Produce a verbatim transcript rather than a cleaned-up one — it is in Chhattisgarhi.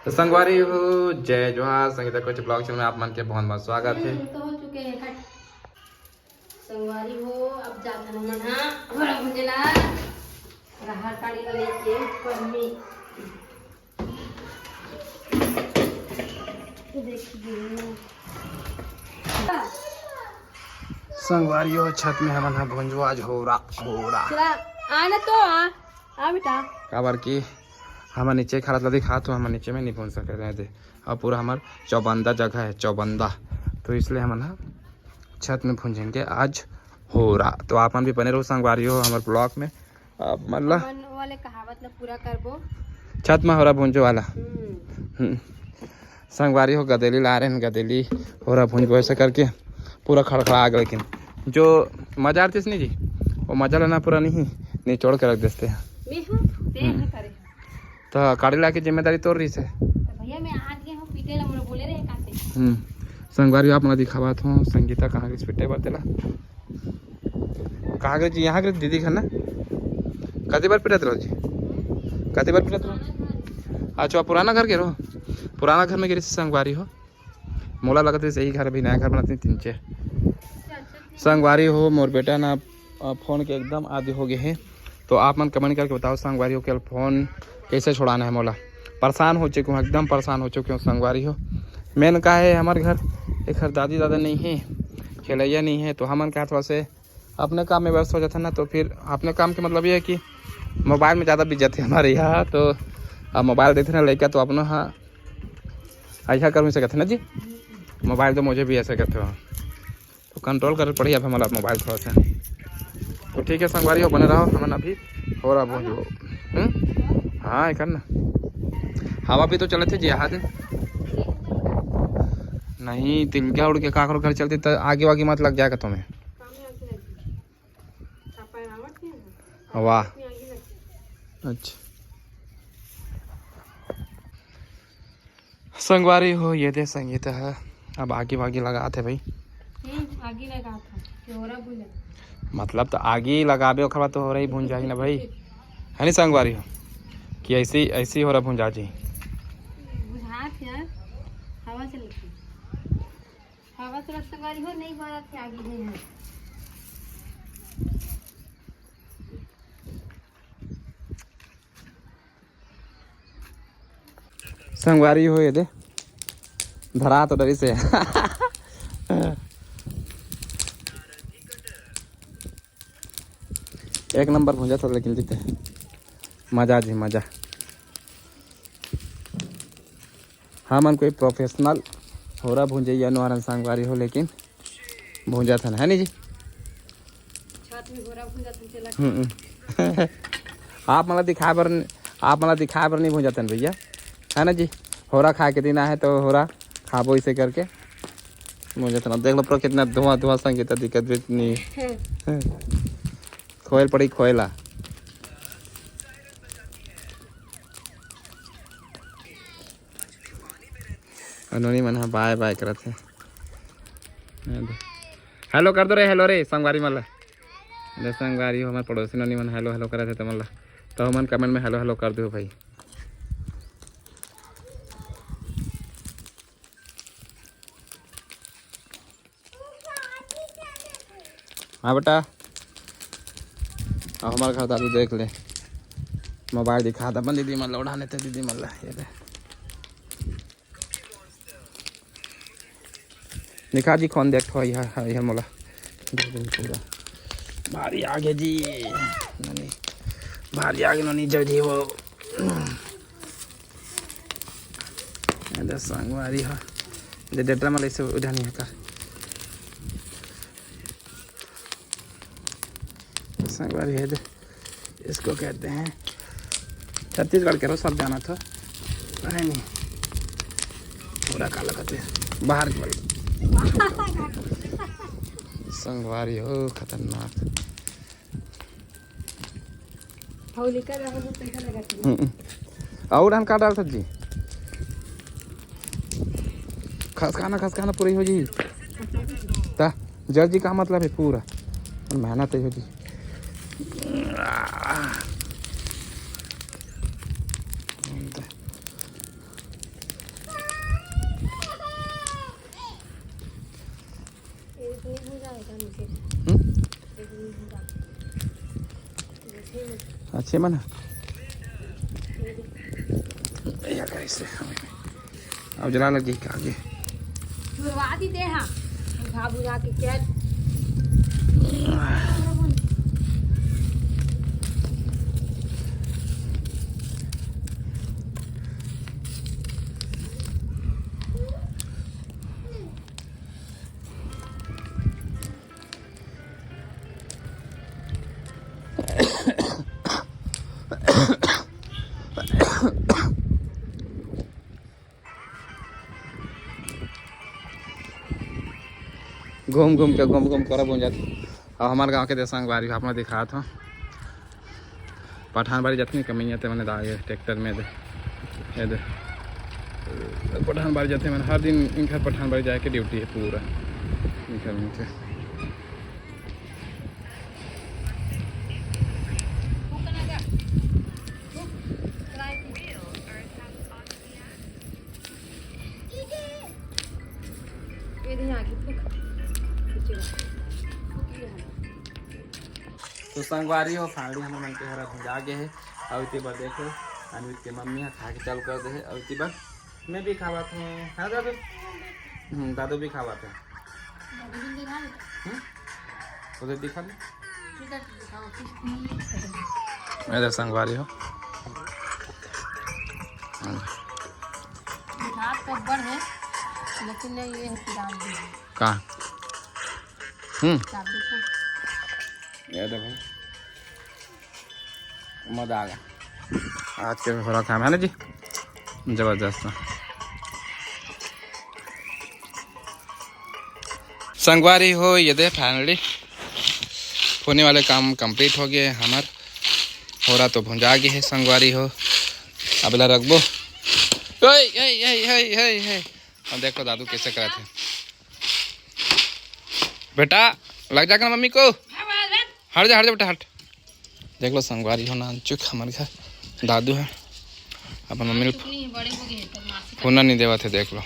तो संगवारी हो, जय जोहार। संगीता कोच vlog channel में आप मन के बहुत बहुत स्वागत है। हम्म, तो हो चुके हैं, हट। संगवारी हो, अब जात हन हमन हा होरा भुंजे ला। रहर साड़ी ला लेके ऊपर में। देखिए। संगवारी हो, छत में हमन हा भुंजवा आज होरा, होरा। चला, आ ना तो आ, आ बेटा। काबर कि हमन नीचे खात ला दिखात हो, हमन नीचे में नहीं भुंज सकत रहे थे। और पूरा हमर चौबंदा जगह है, चौबंदा, तो इसलिए हमन हा छत में भुंजेंगे आज होरा। तो आप मन भी बने रहो संगवारी हो हमर vlog में। अब मतलब हमन वाले कहावत ला पूरा करबो। छत में होरा भुंजो वाला। हम्म। हम्म। संगवारी हो, गदेली ला रहे हैं, गदेली होरा भुंजबो ऐसे करके पूरा खड़खड़ा आ गए। लेकिन जो मजा आती नहीं जी, वो मजा लेना पूरा नहीं निचोड़ के रख देते हैं। मैं हूँ, ते हम्म। है करे। तो काड़ी ला के जिम्मेदारी तोर रही से। तो भैया, मैं आज गए हूँ पीटे ला, मोला बोले रहे काते। हम्म। संगवारी आप मन ला दिखावत हूँ, संगीता कहाँ गई पीटे बर तेला। कहाँ गई जी? यहाँ गई दीदी घर ना। कति बार पिटत रहो जी? कति बार पिटत रहो? अच्छा, पुराना घर के रहो? पुराना घर में गिरी से संगवारी हो। मोला लगत रहिस यही घर, अभी नया घर बनात हे तीन चार। संगवारी हो, मोर बेटा ना, अ, फोन के एकदम आदी हो गए हे। तो आप मन comment करके बताओ संगवारी हो कि फोन कैसे छुड़ाना है मोला। परेशान हो चुके हूँ, एकदम परेशान हो चुके हूँ संगवारी हो। मेन का है, हमारे घर एक घर दादी दादा नहीं है, खेलैया नहीं है, तो हमन का थोड़ा से अपने काम में व्यस्त हो जाते हैं ना, तो फिर अपने काम के मतलब ये है कि मोबाइल में ज़्यादा बिजी जाते हैं हमारे यहाँ। तो अब मोबाइल देखते ना लड़का, तो अपना हाँ ऐसा कर नहीं सकते ना जी, मोबाइल तो मुझे भी ऐसा करते हो, तो कंट्रोल करे पड़ी अब हमारा मोबाइल थोड़ा सा। तो ठीक है संगवारी हो, बने रहो, हमन अभी होरा भुंजबो। हम्म? हाँ, एक ना हवा भी तो चलत है जी, हाथ नहीं, तिनका उड़ के काकरो घर चलते तो आगे वागे मत लग जाएगा तुम्हें। वाह। अच्छा। संगवारी हो, ये दे संगीता है, अब आगी वागी लगात है भाई। हम्म, आगी लगात है, कि होरा भुंजा। मतलब तो आगी लगाबे, ओकर बाद तो होरा ही भुंज जाही ना भाई, है नी संगवारी हो, कि ऐसी, ऐसी होरा भुंजा जी। बुझात है, हवा चलत है। हवा चलत संगवारी हो, नहीं बरत है आगी नहीं है। संगवारी हो ये दे, धरा तो डरी से। एक नंबर भुंजा था लेकिन जीते मजा जी मजा। हमन कोई professional होरा भुंजैया नोहरन संगवारी हो, लेकिन भुंजा थन है नी जी। छत में होरा भुंजा थन चला। हम्म। आप मन ला दिखाए बर, आप मन ला दिखाए बर नहीं भुंजा थन भैया, है ना जी। होरा खाए के दिन आहे तो होरा खाबो इसे करके भुंजा थन। अब देख लो पूरा कितना धुआं धुआं संगीता दिखत भी नहीं। खोयल पड़ी खोयला। अउ नोनी मन ह बाय बाय करत हे। हेलो कर दो रे, हेलो रे संगवारी मन ल। अरे संगवारी हो, हमर पड़ोसी नोनी मन हेलो हेलो करत हे तुमन ल, तो हमन कमेंट में हेलो हेलो कर दो भाई। हाँ बेटा, अब हमारे घर दादू देख ले, मोबाइल दिखा दे अपन दीदी मन ल, उठाने थे दीदी मन ल, ये दे। दिखा जी कौन देख थो, यह, यह मोला दे दे पूरा भारी आगे जी, ननी भारी आगे ननी जल्दी वो। ये दे संगवारी हो, दे डेटरा मला इसे उधानी है कर। संगवारी है दे, इसको कहते हैं छत्तीसगढ़ के रो सब जाना था, अरे नहीं पूरा काला कहते हैं बाहर की वाली। संगवारी हो खतरनाक। हौली का रहबो तो पैसा लगा के। हम्म। और हम का डालत जी? खसकाना, खसकाना पूरी हो जी। ता जर जी का मतलब है पूरा। मेहनत है हो जी। आह। अच्छे मन। या कैसे? अब जला लग गई का आगे? जुड़वा दी दे, हाँ। उठा बुझा के क्या? घूम घूम के, घूम घूम के पूरा बन जाथे। अब हमारे गांव के दे संगवारी, आप मन दिखात हो, पठान बाड़ी जाथे नहीं कमैया, ते मने दा ये ट्रैक्टर में दे, ये दे, पठान बाड़ी जाथे मन हर दिन, इनकर पठान बाड़ी जाए के ड्यूटी है पूरा इनकर, इनकर। तो संगवारी हो, finally हमन के हरा भुंजा गे हे। अउ इति बर देखो, अनवित के मम्मी ह खा के चालू कर दे हे। अउ इति बर मैं भी खावत हूँ, है दादू? हम्म, दादू भी खावत है। हम्म? उधर दिखा ले। इधर संगवारी हो। हाँ। हाथ तो बड़ है, लेकिन नहीं, ये है पुरान भी है। का? हम्म। चाबी को। ये देखो। मजा आ गया। आज के थोड़ा काम है ना जी, जबरदस्त। संगवारी हो, ये दे finally होने वाले काम complete हो गए हमार। होरा तो भुंजा गए है संगवारी हो। अब ला रखबो। ओए, ओए, ओए, ओए, ओए, ओए। अब देखो दादू कैसे करत है। बेटा, लग जा कर मम्मी को। हट जा, हट जा बेटा, हट। देख लो संगवारी हो, नानचुक हमर घर दादू है, अपन मम्मी ल फुना नहीं देवत है। देख लो,